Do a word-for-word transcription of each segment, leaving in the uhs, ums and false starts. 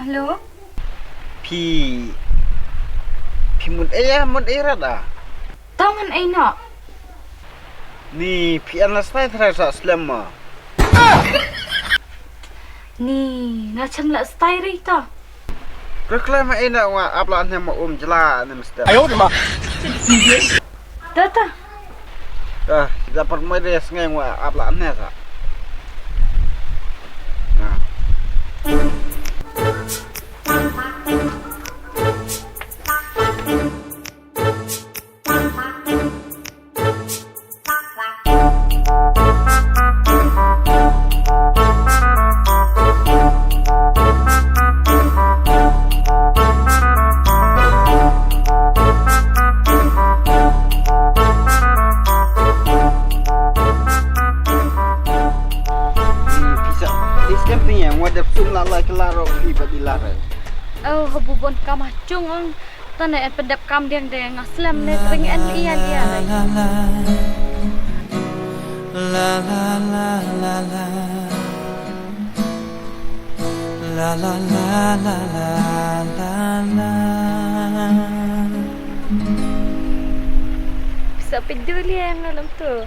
Hello. Phi, phi mut ei, mut ei rat ah. Tang ngan ei noh. Ni phi an la stai thrai sa slem ma. Ni nga chem la stai ri ta. Kre kre ma ei na wa ap la ne ma um jla ne mesti. Ayo ma. Tata. Ah, dapat mai de sngai wa ap la ne sa. Nah. Pisa, is kan pin yang wadap sum la la kelaro iba di lare. Oh, hububon kamah chung ang. Tane en pendep kam diang de nga slem ne tring en ia ia. Sa piduli yang alam tu.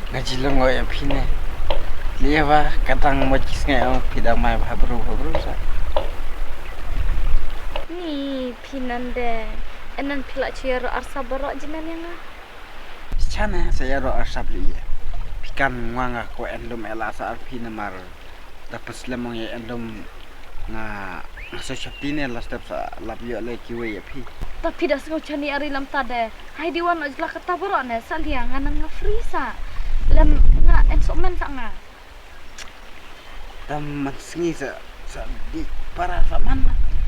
Nga jilong oi phi ne. Lia ba katang mo kis ngai ong phi dang mai ba bru ba bru sa. Ni phi nan de. Enan phi la chia ro arsa borok jinan yang ah. Chane sa ya ro arsa pli ya. Phi kan ngwa nga ko en lum ela sa ar phi namar. Da pes lemong ya en lum nga nga so shapti ne la step sa lap yo le kiwe ya phi. Ta phi da sngo chani ari lam ta de. Hai di wan oj la kata borok ne sa lia nga nan nga free sa. Lem nga en sok men sa nga. Tam man sngi sa sa di para sa man.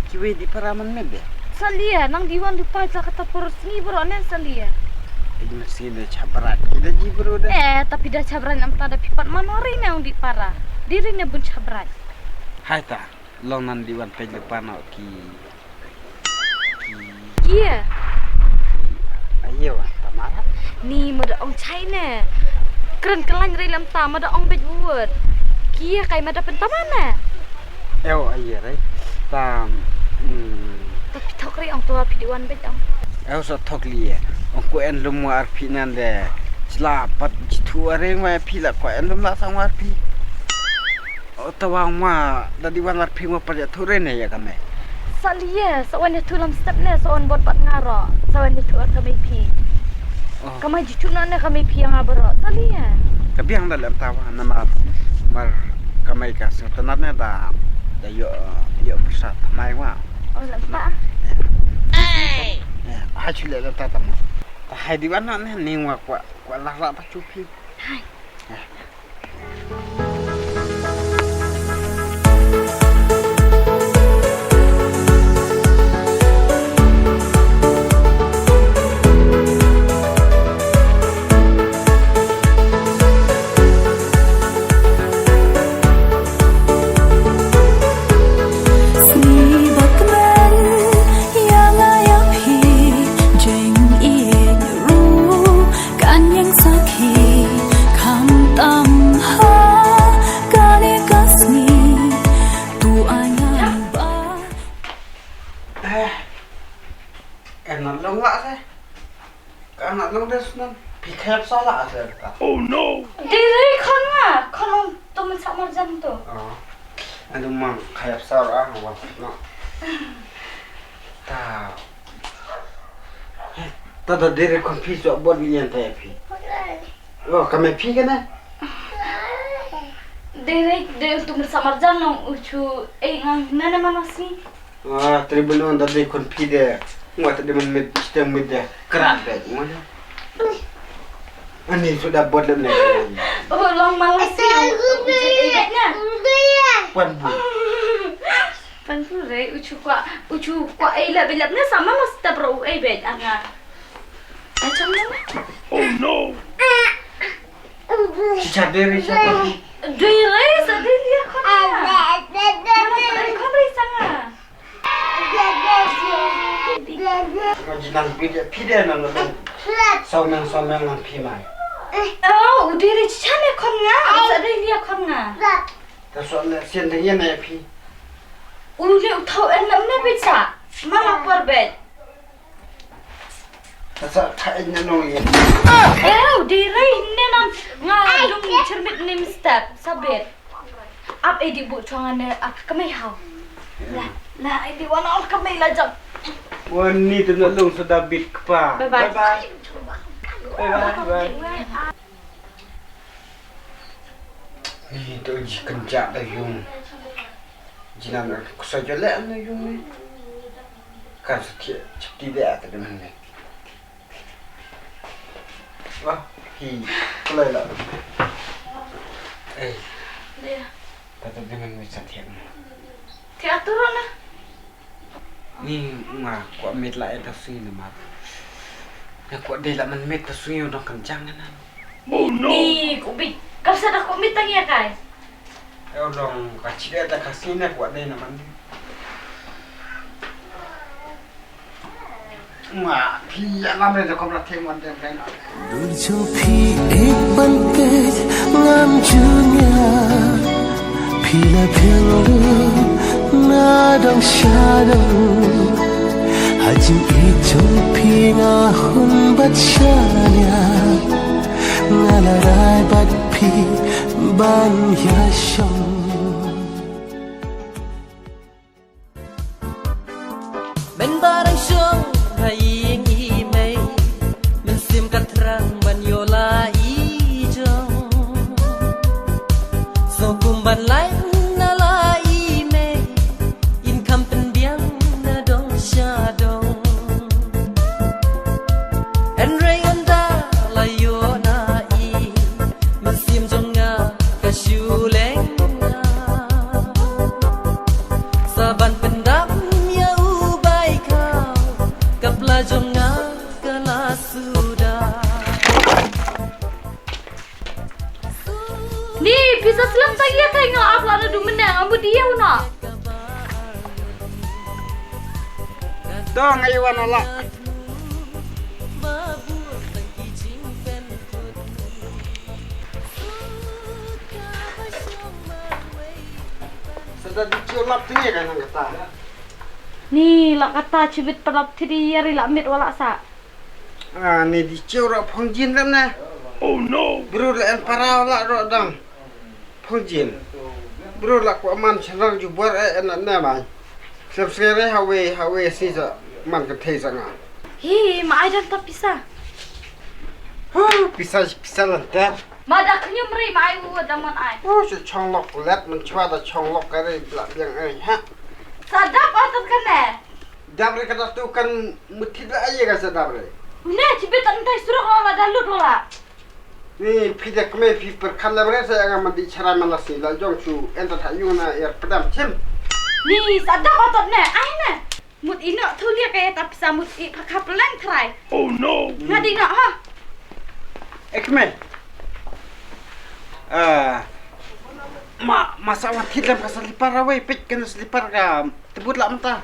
Kiwe di para man me de. Sa lia nang di wan du pa la kata borok sngi borok ne sa lia. Di man sngi de chabrat. Ida ji bro de. Eh tapi da chabrat lam ta da phi pat man ori ne ong di para. Di ri ne bun chabrat. Hai ta. Long nan di wan pej le pano ki. Iya. Ayo tamara. Ni mada ong China. Kren kelan ri lam ta mada ong bej word. Kia kai mada pentamana. Ew ayo ri. Tam. Hmm. Tapi thok ri ong tua phi di wan bej ong. Ew sa thok li. Ong ku en lum war phi nan de. Jla pat jithu aring wa phi la ko en lum la sang war phi. O ta wa ngwa da di wan lar phi ngwa par ya thu re ne ya ka me. Sa lie sa wan ya thu lam step ne sa wan bot bat nga ro sa wan ya thu ar ka me phi. Oh. Ka mai ji thu na ne ka me phi ya nga bro sa lie. Ka biang da lem ta wa na mar mar ka mai ka sing ta na ne da da yo yo persa ta mai wa. Oh lem ta. Ya ha chu le lem ta ta mo. Ta hai di wan na ne ni ngwa kwa kwa la la ta chu phi. Hai. Ya. Sngi ba kmen ïa nga ïa phi jingïeit ruh kan ïeng sakhi khamtam ha kane ka sngi. Tu ai nga ba. Eh, eh, na long la se. Ka na long des nan. Phi khep sa la se ta. Oh no. Dei dei khon nga, khon long tu men sa mar jam tu. Oh. Anu mang khep sa ra wa na. Ta. Ta da dei re khon phi so bot ni yan ta ya phi. Oh, ka me phi ka na. Dei re dei tu men sa mar jam nong u chu e ngang na na ma na si. Ah, tribunal da dei khun phi de. Ngwa ta de man mit, stem mit de. Krat de. Ngwa de. Ani sudah buat lem ne. Oh, long malang si. Wan bu. Pan bu re, uchu kwa, uchu kwa ei lep lep ne sama mas ta bro ei bet anga. Achang ne. Oh no. Chicha deri sa. Deri sa deri ya kona. Kona sanga. Nga jinan pide pide na na. Saumeng saumeng ngan pimai. Oh, udiri chichane kon nga. Sa dei lia kon nga. Ta so na sien dei na phi. U ne u thaw en lam ne pizza. Mala por bet. Asa kha en na nong ye. Eh, u dei rei ne nam nga dung chirmit nim step sabit. Ap edi bu chong ane ap kemai hau. La, la edi wan ap kemai la jam. Wan ni tu na lung sa David kpa. Bye bye. Bye bye. Bye bye. Bye. Ni to ji kynjah da yung. Jinan ka sa jole na yung ni. Kan sa thiah chapti de ata de man ni. Wah, hi, kulai la. Eh. Dia. Tata de man mi sa thiah. Thiah turun lah. Ni nga kwah met la eta sui namar. Nga kwah dei la man met ta sui u dang kan jang na. Oh no. Ni ku bi. Kam sa da kwah met tang ya kai. Eo dong ka chida ta ka sui na kwah dei na man. Nga phi ya lam re da kwah la theng wan dem kai na. Dur jong phi ek ban peit ngam ju ngiah. Phi la phiang lut na dong sha dong. Ha jingïeit jong phi nga hun bad shaniah. Nga la rai bad phi ban ïa shong. Men ba dang shong ha ïing i mei, mynsiem ka thrang ban ïoh la i jong. So kum ban lait na la i mei, in kham pynbiang na dong sha dong. Hynrei ynda la ïoh na i, mynsiem jong nga ka shu leng nga. Sa ban pyndap ïa u bai khaw, ka pla jong nga ka la suda. Ni, pisa slem tang ïa kai nga ap la na du mynne, nga mut ïa u na. Dong ai wan ala. Sa da di chiw lap tini ka nang kata. Ni la kata chibit padap tidi yari la mit wala sa. Ah, ni di chiw ro phong jin ram na. Oh no. Bru la en para wala ro dang. Phong jin. Bru la ko man chenrang ju bor eh en ne mai. Subscribe hawe hawe si sa man ka thei sa nga. Hi, ma ai dan ta pisa. Huh, pisa pisa lan ta. Ma da khñium ri ma ai u da mon ai. Oh, sa chong lok let man chwa da chong lok ka ri bla biang ai ha. Sa dap atat ka ne. Dap ri ka da tu kan muthit la ai ka sa dap ri. Ne chibit an tai surok la da lut la. Ni phi da kmie phi pyrkhat lem re sa ïa nga man di chara man la si la jong shu enter tha ïung na ïar pdam chim. Ni sa da otot ne ai ne. Mut ino thulia ka ïa ta pisa mut i pha khap leng thrai. Oh no. Nga di no ha. Ek me. Ah. Ma ma sa wa thit lem ka slipar awei pik kan slipar ka tebut la mata.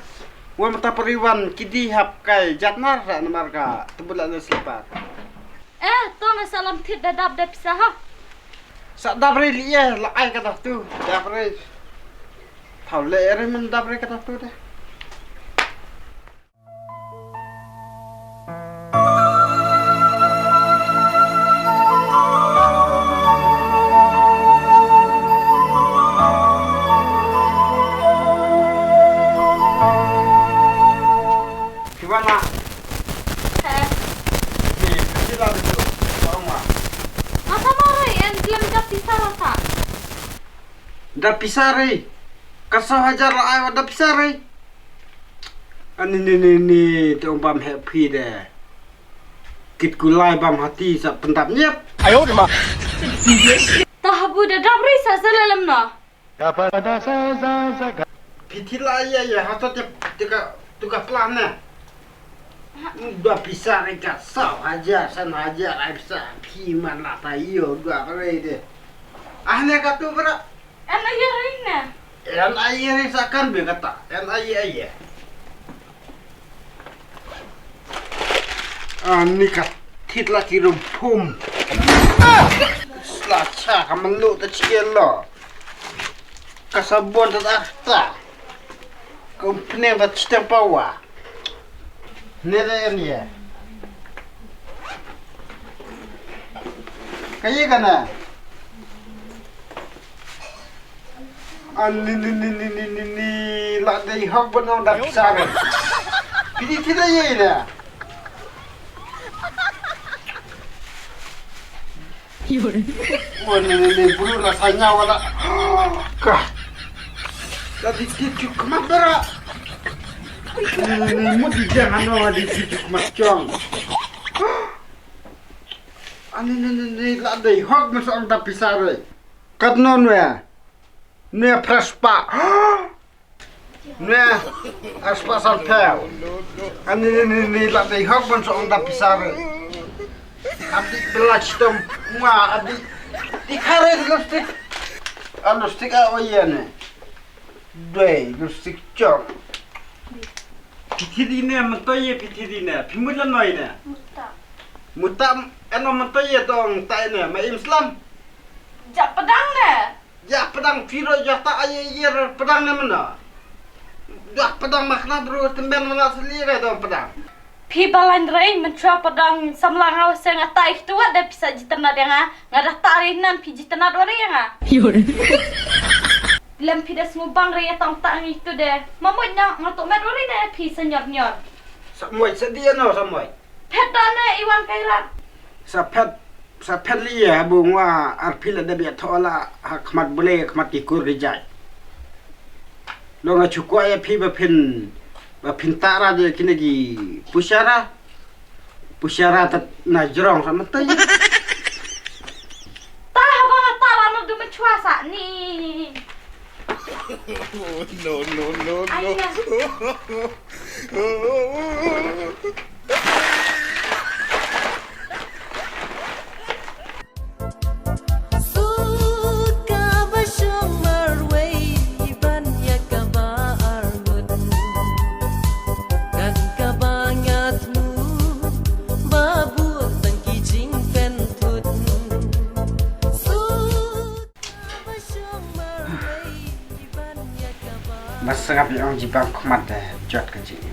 Wa mata pariwan ki di hap kai jatnar ra namar ka tebut la na slipar. Eh, to nga sa lam thit da dap da pisa ha. Sa dap re li eh, la ai ka da tu, dap re. Thau le re men dap re ka da tu de. Kiwana. Eh. Ni, phi la dei tu. Tong wa. Mata mare en klem da pisa rasa. Da pisa re. Ka saw hajar la ai wa da pisa re. Ani ni ni ni tong bam he phi de. Kit kulai bam hati sa pendap nyep. Ayo de ma. Ta habu da dap re sa sa lelem na. Phi thit la ïa ïa ha sot ïa tu ka tu ka plan ne. Dua pisa re ka saw hajar san hajar ai pisa phi man la ta ïo dua ka re de. Ah ne ka tu bra. An ai ïa re ne. An ai ïa re sa kan be kata. An ai ïa ïa. Ani ka thit la ki rum phum. Sla cha ka melu ta chicken lo. Ka sabon ta ta ta. Kum pneng da chiteng pawa. Ne da en ye. Ka ye ka na. An ni ni ni ni ni ni ni la dei hok ban ong da pisa re. Pidi ti da ye na. Wan ni ni ni bulu la sanya wala. Ka. Ka di ti tu kama bera. Ni ni ni mut di jangan wala di ti tu kama chong. Ani ni ni ni la dei hok masuk ang tapi sare. Kat non we. Ne praspa. Ne aspa salpel. Ani ni ni ni la dei hok ban so ong da pisare. Adi bela chitom mua adi. Di kare di lipstick. A lipstick a oye ne. Dei lipstick chong. Pithi di ne matoye pithi di ne. Pimut la noi ne. Muta. Muta eno matoye tong tai ne ma im slam. Ja pedang ne. Ja pedang piro ja ta aye yer pedang ne mena. Ja pedang makna bro temben mena seli re dong pedang. Phi balan rei menchua pedang samla ngau se nga ta ih tuat de pisa jitena de nga. Nga dah ta rei nan phi jitena dua rei nga. Lem phi de sngubang rei tong ta ngi tu de. Mamut na nga tu met dua rei de phi senyor nyor. Samoi sedia no samoi. Phet da ne iwan kairat. Sa phet sa phet li ya bu ngwa arphi la debia thola ha khmat bule khmat ki kur rijai. Lo nga chukwa ya phi ba phin ba phin tara de kine gi pushara. Pushara tat na jrong sa mata ya. Ta ha ba nga tara no du menchua sa ni. No, no, no, no. Ai ya. Suka ba shong marwei ban ïa kaba arngut. Kan kaba ngat mu ba buh tang ki jingpynthut. Suka ba shong marwei ban ïa kaba. Ba sngap ïa ong jibang khmat da jot ka jing.